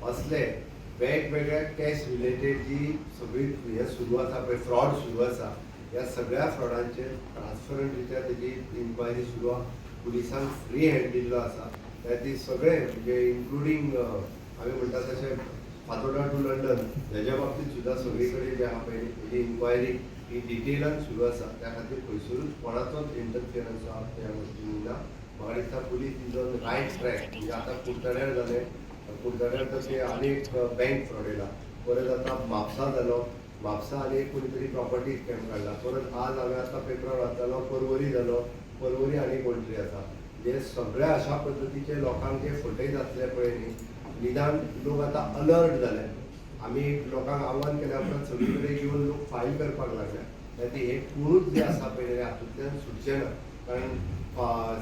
असले वेगवेगळ्या cash related जी सगळी हे सुरू आसा पळय, फ्रॉड सुरू आसा, ह्या सगळ्या फ्रॉडांचेर ट्रान्सपरंट रित्या तेजी इन्क्वायरी सुरू आहा. पुलिसांक फ्री हँड दिल्लो आसा. त्या ती सगळे म्हणजे इन्क्लुडींग आमी म्हणटा तशें फातोर्डा टू लंडन हेज्या बाबतीत सुद्दां सगळी कडेन जे आहा पळय, तेजी इन्क्वायरी ही डिटेलान सुरू आसा. त्या खातीर खंयसरूच कोणाचोच इंटरफियरन्स आहा त्या गोश्टींनी ना. म्हाका दिसता police is on right track. म्हणजे आतां कुडचड्यार जालें, कुडचड्यार तशें आनी एक बँक फ्रॉड येयला, परत आतां म्हापसा जालो, म्हापसा आनी एक कोणी तरी प्रॉपर्टी स्कॅम काडला. परत आज हांवें आतां पेपरार वाचतालो, परवरी जालो, परवरी आनी कोण तरी आसा. म्हणजे सगळ्या अशा पद्दतीचे लोकांक जे फटयत आसले पळय न्ही, निदान लोक आतां अलर्ट जाले. आमी लोकांक आव्हान केल्या उपरांत सगळी कडेन येवन लोक फायल करपाक लागल्या. त्या हे कोणूच जे आसा पळय हातूंतल्यान सुटचे ना, कारण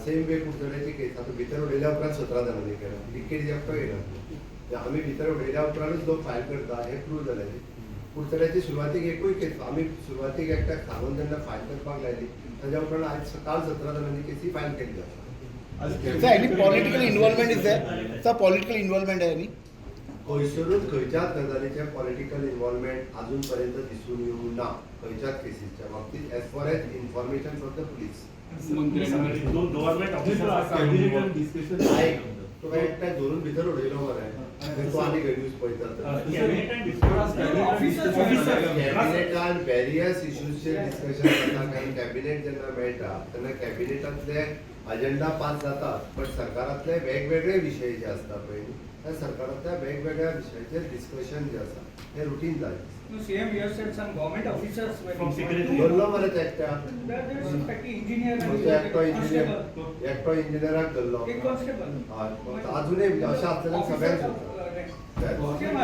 सेम वे कुडचड्याची केस आतां भितर उडयल्या उपरांत 17 जाणांनी केला, तिकेट एकटो येयना. आमी भितर उडयल्या उपरांतूच लोक फायल करता हें प्रूव जालें. कुडचड्याची सुरवातीक एकूय केस, आमी सुरवातीक एकट्याक सांगून जेन्ना फायल करपाक लायली, ताज्या उपरांत आयज काल 17 जाणांनी केसी फायल केल्ली आसा. Sir, any political involvement is there? Sir, political involvement आहे any? खंयसरूच खंयच्याच गजालीचें पॉलिटिकल इन्वॉल्वमेंट अजून पर्यंत दिसून येवंक ना खंयच्याच केसीच्या बाबतीत, as far as information from the police. दोन गव्हर्नमेंट ऑफिसर्स. डिस्कशन. आयक, तुका एकट्याक धरून भितर उडयलो मरे, तूं आनी खंय न्यूज पळयता. कॅबिनेटान वेरियस इश्यूजचेर डिस्कशन जाता, कारण कॅबिनेट जेन्ना मेळटा तेन्ना कॅबिनेटांतले अजेंडा पास जातात, बट सरकारांतले वेगवेगळे विशय जे आसता पळय न्ही, त्या सरकारांतल्या वेगवेगळ्या विशयाचेर डिस्कशन जे आसा हें रुटीन जाय. No, CM, you have said some government officers were From involved. secretary. धरलो मरे त्या एकट्याक. There is petty engineer and तो एकटो इंजिनियर constable. एकटो इंजिनियराक धरलो. एक constable. हय, अजुनूय म्हणजे अशें आसलेल्यान सगळ्यांक Officers of, सोदता. Rank. CM,